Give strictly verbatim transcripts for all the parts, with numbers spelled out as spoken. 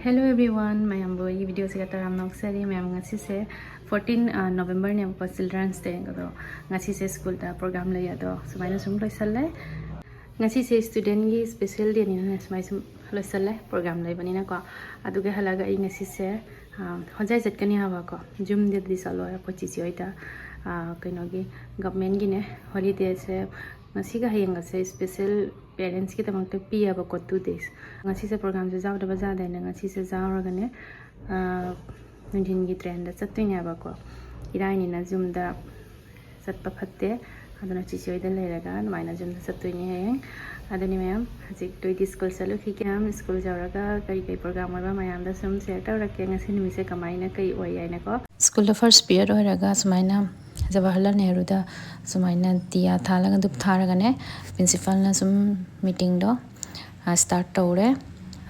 Hello everyone, ꯃꯌꯥꯝꯕꯨ ꯑꯩꯒꯤ ꯚꯤꯗꯤꯑꯣꯁꯤꯒ ꯇꯔꯥꯝꯅ ꯑꯣꯛꯆꯔꯤ꯫ ꯃꯌꯥꯝ, ꯉꯁꯤꯁꯦ ꯐꯣꯔꯇꯤꯟ ꯅꯣꯕꯦꯝꯕꯔꯅꯦꯕꯀꯣ, ꯆꯤꯜꯗ꯭ꯔꯦꯟꯁ ꯗꯦ꯫ ꯑꯗꯣ ꯉꯁꯤꯁꯦ ꯁ꯭ꯀꯨꯜꯗ ꯄ꯭ꯔꯣꯒ꯭ꯔꯥꯝ ꯂꯩ, ꯑꯗꯣ ꯁꯨꯃꯥꯏꯅ ꯁꯨꯝ ꯂꯣꯏꯁꯜꯂꯦ꯫ ꯉꯁꯤꯁꯦ ꯁ꯭ꯇꯨꯗꯦꯟꯒꯤ ꯁ꯭ꯄꯦꯁꯦꯜ ꯗꯦꯅꯤꯅꯅꯦ ꯁꯨꯃꯥꯏ ꯁꯨꯝ ꯂꯣꯏꯁꯜꯂꯦ, ꯄ꯭ꯔꯣꯒ꯭ꯔꯥꯝ ꯂꯩꯕꯅꯤꯅꯀꯣ꯫ ꯑꯗꯨꯒ ꯍꯜꯂꯛꯑꯒ ꯑꯩ ꯉꯁꯤꯁꯦ, ꯑ, ꯍꯣꯖꯥꯏ ꯆꯠꯀꯅꯤ ꯍꯥꯏꯕꯀꯣ, ꯌꯨꯝꯗꯗꯤ ꯆꯠꯂꯣꯏ, ꯑꯩꯈꯣꯏ ꯆꯤꯆꯦ ꯍꯣꯏꯗ, ꯑ, ꯀꯩꯅꯣꯒꯤ, ꯒꯚꯔꯟꯃꯦꯟꯠꯀꯤꯅꯦ, ꯍꯣꯂꯤꯗꯦꯁꯦ ꯉꯁꯤꯒ ꯍꯌꯦꯡꯒꯁꯦ ꯁ꯭ꯄꯦꯁꯦꯜ ꯄꯦꯔꯦꯟꯠꯁꯀꯤꯗꯃꯛꯇ ꯄꯤꯌꯦꯕꯀꯣ, ꯇꯨ ꯗꯦꯁ꯫ ꯉꯁꯤꯁꯦ ꯄ꯭ꯔꯣꯒ꯭ꯔꯥꯝꯁꯦ ꯌꯥꯎꯗꯕ ꯌꯥꯗꯦꯅ ꯉꯁꯤꯁꯦ ꯌꯥꯎꯔꯒꯅꯦ, ꯑ, ꯅꯨꯡꯊꯤꯟꯒꯤ ꯇ꯭ꯔꯦꯟꯗ ꯆꯠꯇꯣꯏꯅꯦꯕꯀꯣ꯫ ꯏꯔꯥꯏꯅꯤꯅ ꯌꯨꯝꯗ ꯆꯠꯄ ꯐꯠꯇꯦ, ꯑꯗꯨꯅ ꯆꯤꯆꯦ ꯍꯣꯏꯗ ꯂꯩꯔꯒ ꯑꯗꯨꯃꯥꯏꯅ ꯌꯨꯝꯗ ꯆꯠꯇꯣꯏꯅꯦ ꯍꯌꯦꯡ꯫ ꯑꯗꯨꯅꯤ ꯃꯌꯥꯝ, ꯍꯧꯖꯤꯛ ꯇꯨꯏꯗꯤ ꯁ꯭ꯀꯨꯜ ꯆꯠꯂꯨꯈꯤꯒꯦ꯫ ꯃꯌꯥꯝ, ꯁ꯭ꯀꯨꯜ ꯌꯧꯔꯒ ꯀꯔꯤ ꯀꯔꯤ ꯄ꯭ꯔꯣꯒ꯭ꯔꯥꯝ ꯑꯣꯏꯕ ꯃꯌꯥꯝꯗ ꯁꯨꯝ ꯁꯤꯌꯔ ꯇꯧꯔꯛꯀꯦ, ꯉꯁꯤ ꯅꯨꯃꯤꯠꯁꯦ ꯀꯃꯥꯏꯅ ꯀꯩ ꯑꯣꯏ ꯍꯥꯏꯅꯀꯣ꯫ ꯁ꯭ꯀꯨꯜꯗ ꯐꯥꯔꯁ ꯄꯤꯔꯤꯌꯗ ꯑꯣꯏꯔꯒ ꯁꯨꯃꯥꯏꯅ ꯖꯋꯥꯍꯔꯂꯥꯜ ꯅꯦꯍꯔꯨꯗ ꯁꯨꯃꯥꯏꯅ ꯗꯤꯌꯥ ꯊꯥꯜꯂꯒ, ꯙꯨꯞ ꯊꯥꯔꯒꯅꯦ, ꯄ꯭ꯔꯤꯟꯁꯤꯄꯥꯜꯅ ꯁꯨꯝ ꯃꯤꯇꯤꯡꯗꯣ, ꯑ, ꯁ꯭ꯇꯥꯔꯠ ꯇꯧꯔꯦ꯫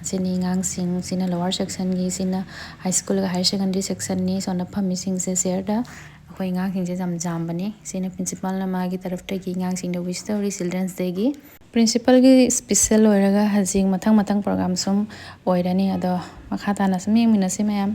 ꯑꯁꯤꯅꯤ ꯑꯉꯥꯡꯁꯤꯡ, ꯁꯤꯅ ꯂꯣꯋꯔ ꯁꯦꯛꯁꯟꯒꯤ, ꯁꯤꯅ ꯍꯥꯏ ꯁ꯭ꯀꯨꯜꯒ ꯍꯥꯌꯔ ꯁꯦꯀꯦꯟꯗꯔꯤ ꯁꯦꯛꯁꯟꯅꯤ꯫ ꯁꯣꯝꯗ ꯐꯝꯃꯤꯁꯤꯡꯁꯦ ꯆꯤꯌꯔꯗ ꯑꯩꯈꯣꯏ ꯑꯉꯥꯡꯁꯤꯡꯁꯦ ꯌꯥꯝ ꯌꯥꯝꯕꯅꯤ꯫ ꯁꯤꯅ ꯄ꯭ꯔꯤꯟꯁꯤꯄꯥꯜꯅ ꯃꯥꯒꯤ ꯇꯔꯐꯇꯒꯤ ꯑꯉꯥꯡꯁꯤꯡꯗ ꯋꯤꯁ ꯇꯧꯔꯤ ꯆꯤꯜꯗ꯭ꯔꯦꯟꯁ ꯗꯦꯒꯤ꯫ ꯄ꯭ꯔꯤꯟꯁꯤꯄꯥꯜꯒꯤ ꯁ꯭ꯄꯤꯁꯁꯦ ꯂꯣꯏꯔꯒ ꯍꯧꯖꯤꯛ ꯃꯊꯪ ꯃꯊꯪ ꯄ꯭ꯔꯣꯒ꯭ꯔꯥꯝ ꯁꯨꯝ ꯑꯣꯏꯔꯅꯤ꯫ ꯑꯗꯣ ꯃꯈꯥ ꯇꯥꯅ ꯁꯨꯝ ꯌꯦꯡꯃꯤꯟꯅꯁꯤ ꯃꯌꯥꯝ꯫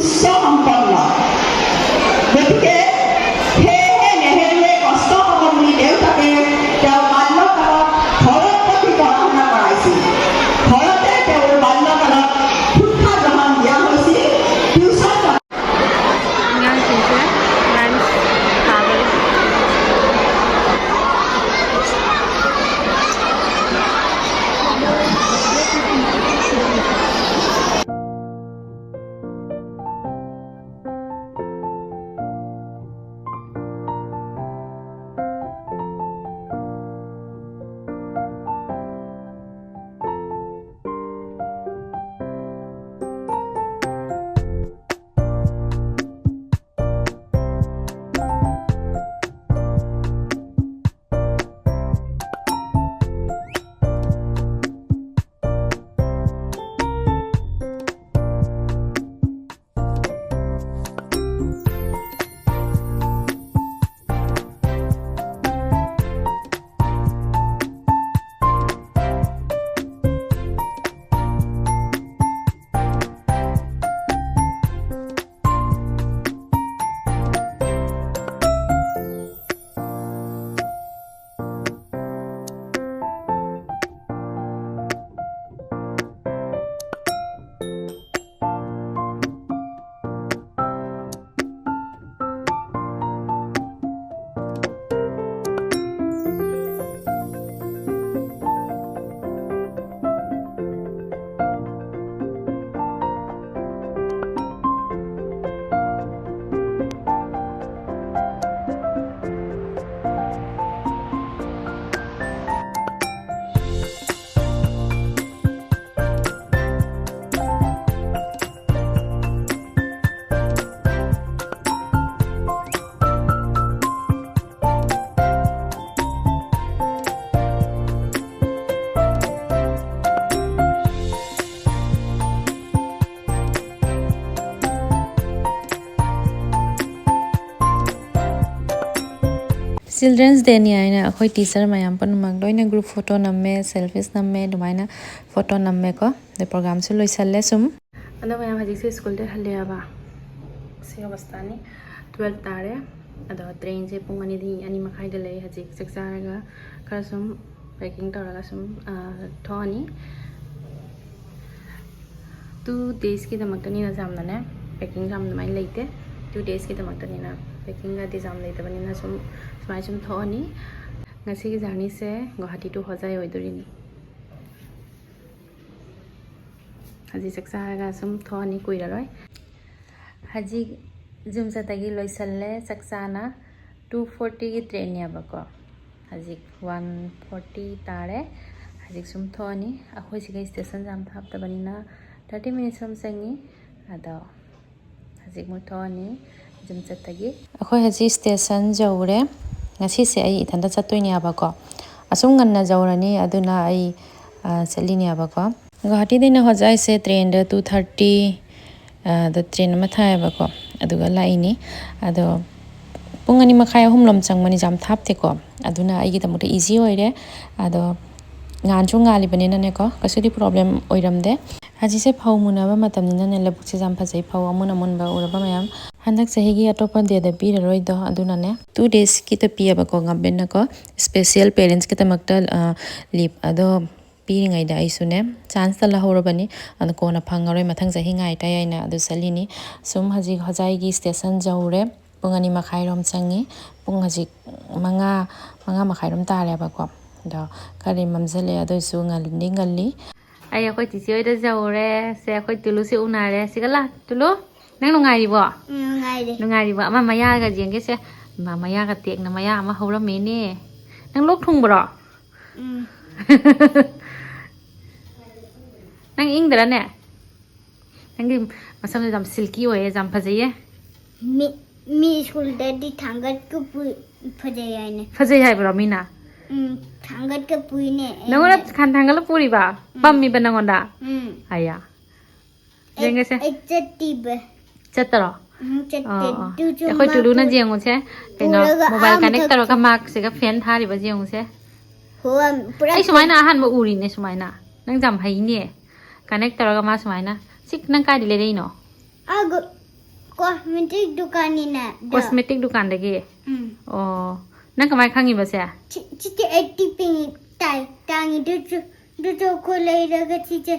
উচ্চ সম্পন্ন। গতিকে সেয়েহে নেহেৰুৱে কষ্ট হ'ব বুলি দেউতাকে তেওঁ বাল্যকালত ঘৰত থাকি পঢ়া শুনা কৰাইছিল। ঘৰতে তেওঁৰ বাল্যকালত শিক্ষা গ্ৰহণ দিয়া হৈছিল। টিউচন Children's Day ꯅꯤ ꯍꯥꯏꯅ ꯑꯩꯈꯣꯏ ꯇꯤꯆꯔ ꯃꯌꯥꯝ ꯄꯨꯝꯅꯃꯛ ꯂꯣꯏꯅ ꯒ꯭ꯔꯨꯞ ꯐꯣꯇꯣ ꯅꯝꯃꯦ, ꯁꯦꯜꯐꯤꯁ ꯅꯝꯃꯦ, ꯑꯗꯨꯃꯥꯏꯅ ꯐꯣꯇꯣ ꯅꯝꯃꯦꯀꯣ꯫ ꯑꯗꯩ ꯄ꯭ꯔꯣꯒ꯭ꯔꯥꯝꯁꯨ ꯂꯣꯏꯁꯜꯂꯦ ꯁꯨꯝ꯫ ꯑꯗꯣ ꯃꯌꯥꯝ, ꯍꯧꯖꯤꯛꯁꯦ ꯁ꯭ꯀꯨꯜꯗ ꯍꯜꯂꯛꯑꯦꯕ꯫ ꯁꯤ ꯑꯣꯕꯁꯇꯥꯅꯤ꯫ ꯇꯨꯋꯦꯜꯐ ꯇꯥꯔꯦ꯫ ꯑꯗꯣ ꯇ꯭ꯔꯦꯟꯁꯦ ꯄꯨꯡ ꯑꯅꯤꯗꯤ, ꯑꯅꯤ ꯃꯈꯥꯏꯗ ꯂꯩ꯫ ꯍꯧꯖꯤꯛ ꯆꯥꯛ ꯆꯥꯔꯒ ꯈꯔ ꯁꯨꯝ ꯄꯦꯀꯤꯡ ꯇꯧꯔꯒ ꯁꯨꯝ, ꯑ, ꯊꯣꯛꯑꯅꯤ꯫ ꯇꯨ ꯗꯦꯖꯀꯤꯗꯃꯛꯇꯅꯤꯅ ꯌꯥꯝꯅꯅꯦ, ꯄꯦꯀꯤꯡ ꯌꯥꯝ ꯑꯗꯨꯃꯥꯏꯅ ꯂꯩꯇꯦ꯫ ꯇꯨ ꯗꯦꯖꯀꯤꯗꯃꯛꯇꯅꯤꯅ ꯄꯦꯀꯤꯡꯒꯗꯤ ꯌꯥꯝ ꯂꯩꯇꯕꯅꯤꯅ ꯁꯨꯝ, ꯁꯨꯃꯥꯏꯅ ꯁꯨꯝ ꯊꯣꯛꯑꯅꯤ꯫ ꯉꯁꯤꯒꯤ ꯖꯔꯅꯤꯁꯦ ꯒꯨꯋꯥꯍꯥꯇꯤ to ꯍꯣꯖꯥꯏ ꯑꯣꯏꯗꯣꯔꯤꯅꯤ꯫ ꯍꯧꯖꯤꯛ ꯆꯥꯛ ꯆꯥꯔꯒ ꯁꯨꯝ ꯊꯣꯛꯑꯅꯤ, ꯀꯨꯏꯔꯔꯣꯏ꯫ ꯍꯧꯖꯤꯛ ꯖꯨꯝꯆꯠꯇꯒꯤ ꯂꯣꯏꯁꯜꯂꯦ ꯆꯥꯛ ꯆꯥꯅ꯫ ꯇꯨ ꯐꯣꯔꯇꯤꯒꯤ ꯇ꯭ꯔꯦꯟꯅꯦꯕꯀꯣ꯫ ꯍꯧꯖꯤꯛ ꯋꯥꯟ ꯐꯣꯔꯇꯤ ꯇꯥꯔꯦ꯫ ꯍꯧꯖꯤꯛ ꯁꯨꯝ ꯊꯣꯛꯑꯅꯤ꯫ ꯑꯩꯈꯣꯏ ꯁꯤꯒ ꯁ꯭ꯇꯦꯁꯟ ꯌꯥꯝ ꯊꯥꯞꯇꯕꯅꯤꯅ ꯊꯥꯔꯇꯤ ꯃꯤꯅꯤꯠꯁ ꯑꯃ ꯆꯪꯉꯤ꯫ ꯑꯗꯣ ꯍꯧꯖꯤꯛ ꯃꯨꯛ ꯊꯣꯛꯑꯅꯤ ꯖꯨꯝꯆꯠꯇꯒꯤ꯫ ꯑꯩꯈꯣꯏ ꯍꯧꯖꯤꯛ ꯁ꯭ꯇꯦꯁꯟ ꯌꯧꯔꯦ꯫ ꯉꯁꯤꯁꯦ ꯑꯩ ꯏꯊꯟꯇ ꯆꯠꯇꯣꯏꯅꯦꯕꯀꯣ꯫ ꯑꯁꯨꯝ ꯉꯟꯅ ꯌꯧꯔꯅꯤ, ꯑꯗꯨꯅ ꯑꯩ, ꯑ, ꯆꯠꯂꯤꯅꯦꯕꯀꯣ꯫ ꯒꯨꯋꯥꯍꯥꯇꯤꯗꯩꯅ ꯍꯣꯖꯥꯏꯁꯦ ꯇ꯭ꯔꯦꯟꯗ ꯇꯨ ꯊꯥꯔꯇꯤ, ꯑ, ꯗ ꯇ꯭ꯔꯦꯟ ꯑꯃ ꯊꯥꯏꯌꯦꯕꯀꯣ꯫ ꯑꯗꯨꯒ ꯂꯥꯛꯏꯅꯤ꯫ ꯑꯗꯣ ꯄꯨꯡ ꯑꯅꯤ ꯃꯈꯥꯏ, ꯑꯍꯨꯝꯂꯣꯝ ꯆꯪꯕꯅꯤ, ꯌꯥꯝ ꯊꯥꯞꯇꯦꯀꯣ꯫ ꯑꯗꯨꯅ ꯑꯩꯒꯤꯗꯃꯛꯇ ꯏꯖꯤ ꯑꯣꯏꯔꯦ꯫ ꯑꯗꯣ ꯉꯥꯟꯁꯨ ꯉꯥꯜꯂꯤꯕꯅꯤꯅꯅꯦꯀꯣ, ꯀꯩꯁꯨꯗꯤ ꯄ꯭ꯔꯣꯕ꯭ꯂꯦꯝ ꯑꯣꯏꯔꯝꯗꯦ꯫ ꯍꯧꯖꯤꯛꯁꯦ ꯐꯧ ꯃꯨꯟꯅꯕ ꯃꯇꯝꯅꯤꯅꯅꯦ, ꯂꯧꯕꯨꯛꯁꯦ ꯌꯥꯝ ꯐꯖꯩ, ꯐꯧ ꯑꯃꯨꯟ ꯑꯃꯨꯟꯕ ꯎꯔꯕ ꯃꯌꯥꯝ꯫ ꯍꯟꯗꯛ ꯆꯍꯤꯒꯤ ꯑꯇꯣꯞꯄ ꯗꯦꯗ ꯄꯤꯔꯔꯣꯏꯗꯣ, ꯑꯗꯨꯅꯅꯦ꯫ ꯇꯨ ꯗꯦꯖꯀꯤꯇ ꯄꯤꯌꯦꯕꯀꯣ ꯒꯚꯔꯟꯃꯦꯟꯠꯅꯀꯣ, ꯁ꯭ꯄꯦꯁꯤꯌꯦꯜ ꯄꯦꯔꯦꯟꯠꯁꯀꯤꯗꯃꯛꯇ, ꯑ, ꯂꯤꯞ꯫ ꯑꯗꯣ ꯄꯤꯔꯤꯉꯩꯗ ꯑꯩꯁꯨꯅꯦ, ꯆꯥꯟꯁꯇ ꯂꯧꯍꯧꯔꯕꯅꯤ꯫ ꯑꯗꯣ ꯀꯣꯟꯅ ꯐꯪꯉꯔꯣꯏ, ꯃꯊꯪ ꯆꯍꯤ ꯉꯥꯏ ꯇꯥꯏ ꯍꯥꯏꯅ ꯑꯗꯨ ꯆꯠꯂꯤꯅꯤ꯫ ꯁꯨꯝ ꯍꯧꯖꯤꯛ ꯍꯣꯖꯥꯏꯒꯤ ꯁ꯭ꯇꯦꯁꯟ ꯌꯧꯔꯦ꯫ ꯄꯨꯡ ꯑꯅꯤ ꯃꯈꯥꯏꯔꯣꯝ ꯆꯪꯉꯤ꯫ ꯄꯨꯡ ꯍꯧꯖꯤꯛ ꯃꯉꯥ, ꯃꯉꯥ ꯃꯈꯥꯏꯔꯣꯝ ꯇꯥꯔꯦꯕꯀꯣ꯫ ꯑꯗꯣ ꯈꯔꯗꯤ ꯃꯝꯁꯤꯜꯂꯛꯑꯦ, ꯑꯗꯨ ꯑꯣꯏꯁꯨ ꯉꯜꯂꯤ, ꯉꯜꯂꯤ꯫ ꯑꯩ ꯑꯩꯈꯣꯏ ꯆꯤꯆꯦ ꯍꯣꯏꯗ ꯌꯧꯔꯦ꯫ ꯁꯦ, ꯑꯩꯈꯣꯏ ꯇꯨꯂꯨꯁꯦ ꯎꯅꯔꯦ꯫ ꯁꯤꯒ ꯂꯥ, ꯇꯨꯂꯨ, ꯅꯪ ꯅꯨꯡꯉꯥꯏꯔꯤꯕꯣ? ꯎꯝ, ꯅꯨꯡꯉꯥꯏꯔꯤ꯫ ꯅꯨꯡꯉꯥꯏꯔꯤꯕꯣ? ꯑꯃ ꯃꯌꯥꯒ ꯌꯦꯡꯒꯦꯁꯦ꯫ ꯏꯃꯥ, ꯃꯌꯥꯒ ꯇꯦꯛꯅ ꯃꯌꯥ ꯑꯃ ꯍꯧꯔꯝꯃꯦꯅꯦ꯫ ꯅꯪ ꯂꯣꯛ ꯊꯨꯡꯕ꯭ꯔꯣ? ꯎꯝ꯫ ꯅꯪ ꯏꯪꯗ꯭ꯔꯅꯦ? ꯅꯪꯒꯤ ꯃꯁꯝꯗꯣ ꯌꯥꯝ ꯁꯤꯜꯀꯤ ꯑꯣꯏꯌꯦ, ꯌꯥꯝ ꯐꯖꯩꯌꯦ꯫ ꯃꯤ, ꯃꯤ ꯁ꯭ꯀꯨꯜꯗꯗꯤ ꯊꯥꯡꯒꯠꯀ ꯄꯨ-, ꯐꯖꯩ ꯍꯥꯏꯅꯦ꯫ ꯐꯖꯩ ꯍꯥꯏꯕ꯭ꯔꯣ ꯃꯤꯅ? ꯎꯝ, ꯊꯥꯡꯒꯠꯀ ꯄꯨꯏꯅꯦ ꯅꯪꯉꯣꯟꯗ ꯑꯩꯅ꯫ ꯈꯥꯟ ꯊꯥꯡꯒꯠꯂ ꯄꯨꯔꯤꯕ? ꯎꯝ꯫ ꯄꯝꯃꯤꯕ ꯅꯪꯉꯣꯟꯗ? ꯎꯝ꯫ ꯑꯌꯥ꯫ ꯑꯩ, ꯌꯦꯡꯒꯦꯁꯦ꯫ ꯑꯩ ꯆꯠꯇꯤꯕ꯫ ꯆꯠꯇꯔꯣ? ꯎꯝ, ꯆꯠꯇꯦ꯫ ꯑꯣ, ꯑꯣ꯫ ꯑꯗꯨꯁꯨ ꯑꯩꯈꯣꯏ ꯃꯥ ꯇꯨꯂꯨꯅ ꯄꯨ-, ꯌꯦꯡꯉꯨꯁꯦ꯫ ꯀꯩꯅꯣ, ꯄꯨꯔꯒ ꯃꯣꯕꯥꯏꯜ ꯑꯥ ꯀꯅꯦꯛ ꯃꯊꯛꯇ꯫ ꯇꯧꯔꯒ ꯃꯥꯛꯁꯤꯒ ꯐꯦꯟ ꯊꯥꯔꯤꯕ ꯌꯦꯡꯉꯨꯁꯦ꯫ ꯍꯣ, ꯄꯨꯔꯥ ꯑꯩ ꯁꯨꯃꯥꯏꯅ ꯐꯦꯟ꯫ ꯑꯍꯥꯟꯕ ꯎꯔꯤꯅꯦ ꯁꯨꯃꯥꯏꯅ꯫ ꯅꯪ ꯌꯥꯝ ꯍꯩꯅꯦ꯫ ꯀꯅꯦꯛ ꯇꯧꯔꯒ ꯃꯥ ꯁꯨꯃꯥꯏꯅ ꯁꯤ ꯅꯪ ꯀꯥꯏꯗ ꯂꯩꯔꯛꯏꯅꯣ? ꯑꯒ cosmetic ꯗꯨꯀꯥꯟꯅꯤꯅ꯫ Cosmetic ꯗꯨꯀꯥꯟꯗꯒꯤ? ꯎꯝ꯫ ꯑꯣ, ꯅꯪ ꯀꯃꯥꯏꯅ ꯈꯪꯉꯤꯕ ꯁꯦ? ꯁꯤ- ꯁꯤꯁꯦ ꯑꯩꯠꯇꯤ ꯄꯤꯡ ꯇꯥꯏ ꯇꯥꯡꯉꯤ ꯑꯗꯨꯁꯨ ꯑꯗꯨꯁꯨ ꯑꯩꯈꯣꯏ ꯂꯩꯔꯒ ꯁꯤꯁꯦ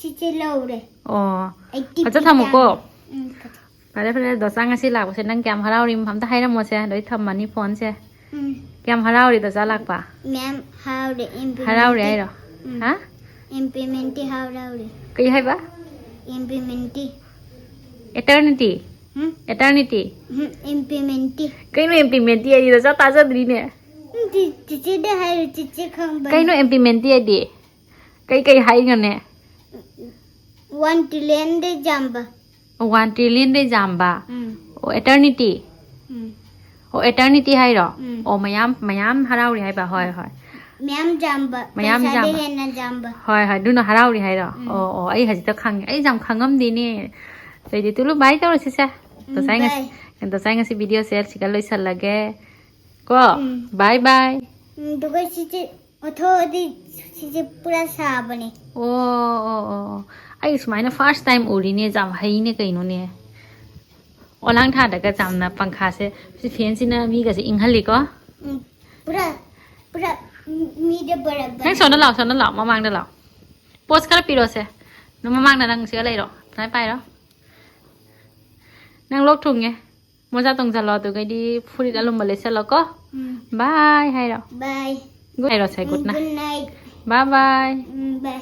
ꯁꯤꯁꯦ ꯂꯧꯔꯦ꯫ ꯑꯣ, ꯑꯩꯠꯇꯤ ꯐꯖ ꯄꯤꯡ ꯊꯝꯃꯨꯀꯣ꯫ ꯇꯥꯡꯉꯤ꯫ ꯎꯝ, ꯐꯖ- ꯐꯔꯦ ꯐꯔꯦ, ꯗꯣꯆꯥ ꯉꯁꯤ ꯂꯥꯛꯄꯁꯦ ꯅꯪ ꯀꯌꯥꯝ ꯍꯔꯥꯎꯔꯤ ꯑꯝꯇ ꯍꯥꯏꯔꯝꯃꯣꯁꯦ, ꯑꯗꯣ ꯑꯩ ꯊꯝꯃꯅꯤ ꯐꯣꯟꯁꯦ꯫ ꯎꯝ꯫ ꯀꯌꯥꯝ ꯍꯔꯥꯎꯔꯤ ꯗꯣꯆꯥ ꯂꯥꯛꯄ? ꯃꯌꯥꯝ ꯍꯔꯥꯎꯔꯦ, implement- ꯍꯔꯥꯎꯔꯦ ꯍꯥꯏꯔꯣ? ꯎꯝ꯫ ꯍꯥ? Implement ꯇꯤ ꯍꯔꯥꯎꯔꯦ꯫ ꯀꯩ ꯍꯥꯏꯕ? Implement ꯇꯤ꯫ Eternity? ꯎꯝ? Eternity? ꯎꯝ, implement ꯇꯤ꯫ ꯀꯩꯅꯣ implement ꯇꯤ ꯍꯥꯏꯗꯤ ꯗꯣꯆꯥ ꯇꯥꯖꯗ꯭ꯔꯤꯅꯦ꯫ ꯎꯝ, ꯆꯤ- ꯆꯤꯆꯦꯗ ꯍꯥꯏꯔꯣ, ꯆꯤꯆꯦ ꯈꯪꯕꯅꯤ꯫ ꯀꯩꯅꯣ implement ꯇꯤ ꯍꯥꯏꯗꯤ? ꯀꯩ ꯀꯩ ꯍꯥꯏꯅꯣꯅꯦ? One trillion ꯗꯩ ꯌꯥꯝꯕ꯫ One trillion ꯗꯩ ꯌꯥꯝꯕ? ꯎꯝ꯫ ꯑꯣ, eternity? ꯎꯝ꯫ ꯑꯣ, eternity ꯍꯥꯏꯔꯣ? ꯎꯝ꯫ ꯑꯣ, ꯃꯌꯥꯝ ꯃꯌꯥꯝ ꯍꯔꯥꯎꯔꯤ ꯍꯥꯏꯕ? ꯍꯣꯏ ꯍꯣꯏ꯫ ꯃꯌꯥꯝ ꯌꯥꯝꯕ꯫ ꯃꯌꯥꯝ ꯄꯩꯁꯥꯗꯩ ꯌꯥꯝꯕ꯫ ꯍꯦꯟꯅ ꯌꯥꯝꯕ꯫ ꯍꯣꯏ ꯍꯣꯏ, ꯑꯗꯨꯅ ꯍꯔꯥꯎꯔꯤ ꯍꯥꯏꯔꯣ? ꯎꯝ꯫ ꯑꯣ ꯑꯣ, ꯑꯩ ꯍꯧꯖꯤꯛꯇ ꯈꯪꯉꯦ, ꯑꯩ ꯌꯥꯝ ꯈꯪꯉꯝꯗꯦꯅꯦ꯫ ꯑꯗꯩꯗꯤ ꯇꯨꯂꯨ bye ꯇꯧꯔꯁꯤꯁꯦ꯫ ꯎꯝ, ꯗꯣꯆꯥꯏ ꯉꯁꯤ bye꯫ ꯗꯣꯆꯥꯏ ꯉꯁꯤ video ꯁꯦ ꯁꯤꯒ ꯂꯣꯏꯁꯜꯂꯒꯦ ꯀꯣ꯫ ꯎꯝ꯫ Bye bye꯫ ꯎꯝ, ꯑꯗꯨꯒ ꯁꯤꯁꯦ ꯑꯣꯊꯣꯛꯑꯗꯤ ꯁꯤꯁꯦ ꯄꯨꯔꯥ ꯁꯥꯕꯅꯦ꯫ ꯑꯣ ꯑꯣ ꯑꯣ ꯑꯣ꯫ ꯑꯩ ꯁꯨꯃꯥꯏꯅ first time ꯎꯔꯤꯅꯦ, ꯌꯥꯝ ꯍꯩꯅꯦ ꯀꯩꯅꯣꯅꯦ꯫ ꯑꯣꯂꯥꯡ ꯊꯥꯗꯒ ꯌꯥꯝꯅ ꯄꯪꯈꯥꯁꯦ, ꯁꯤ fan ꯁꯤꯅ ꯃꯤꯒꯁꯦ ꯏꯪꯍꯜꯂꯤꯀꯣ꯫ ꯎꯝ, ꯄꯨꯔꯥ ꯄꯨꯔꯥ ꯃꯤꯗ ꯕꯔꯥꯕꯔ꯫ ꯅꯪ ꯁꯣꯝꯗ ꯂꯥꯛꯑꯣ, ꯁꯣꯝꯗ ꯂꯥꯛꯑꯣ, ꯃꯃꯥꯡꯗ ꯂꯥꯛꯑꯣ꯫ Pose ꯈꯔ ꯄꯤꯔꯛꯑꯣꯁꯦ꯫ ꯅꯪ ꯃꯃꯥꯡꯗ ꯅꯪ ꯁꯤꯒ ꯂꯩꯔꯣ꯫ ꯁꯨꯃꯥꯏꯅ ꯄꯥꯏꯔꯣ꯫ ꯅꯪ ꯂꯣꯛ ꯊꯨꯡꯉꯦ꯫ ꯃꯣꯖꯥ ꯇꯣꯡꯖꯜꯂꯣ, ꯑꯗꯨꯒꯩꯗꯤ ꯐꯨꯔꯤꯠ ꯑꯂꯨꯝꯕ ꯂꯤꯠꯁꯜꯂꯣꯀꯣ꯫ ꯎꯝ꯫ Bye ꯍꯥꯏꯔꯣ꯫ Bye꯫ Good ꯍꯥꯏꯔꯣꯁꯦ, good night꯫ Good night꯫ Bye bye꯫ ꯎꯝ, bye꯫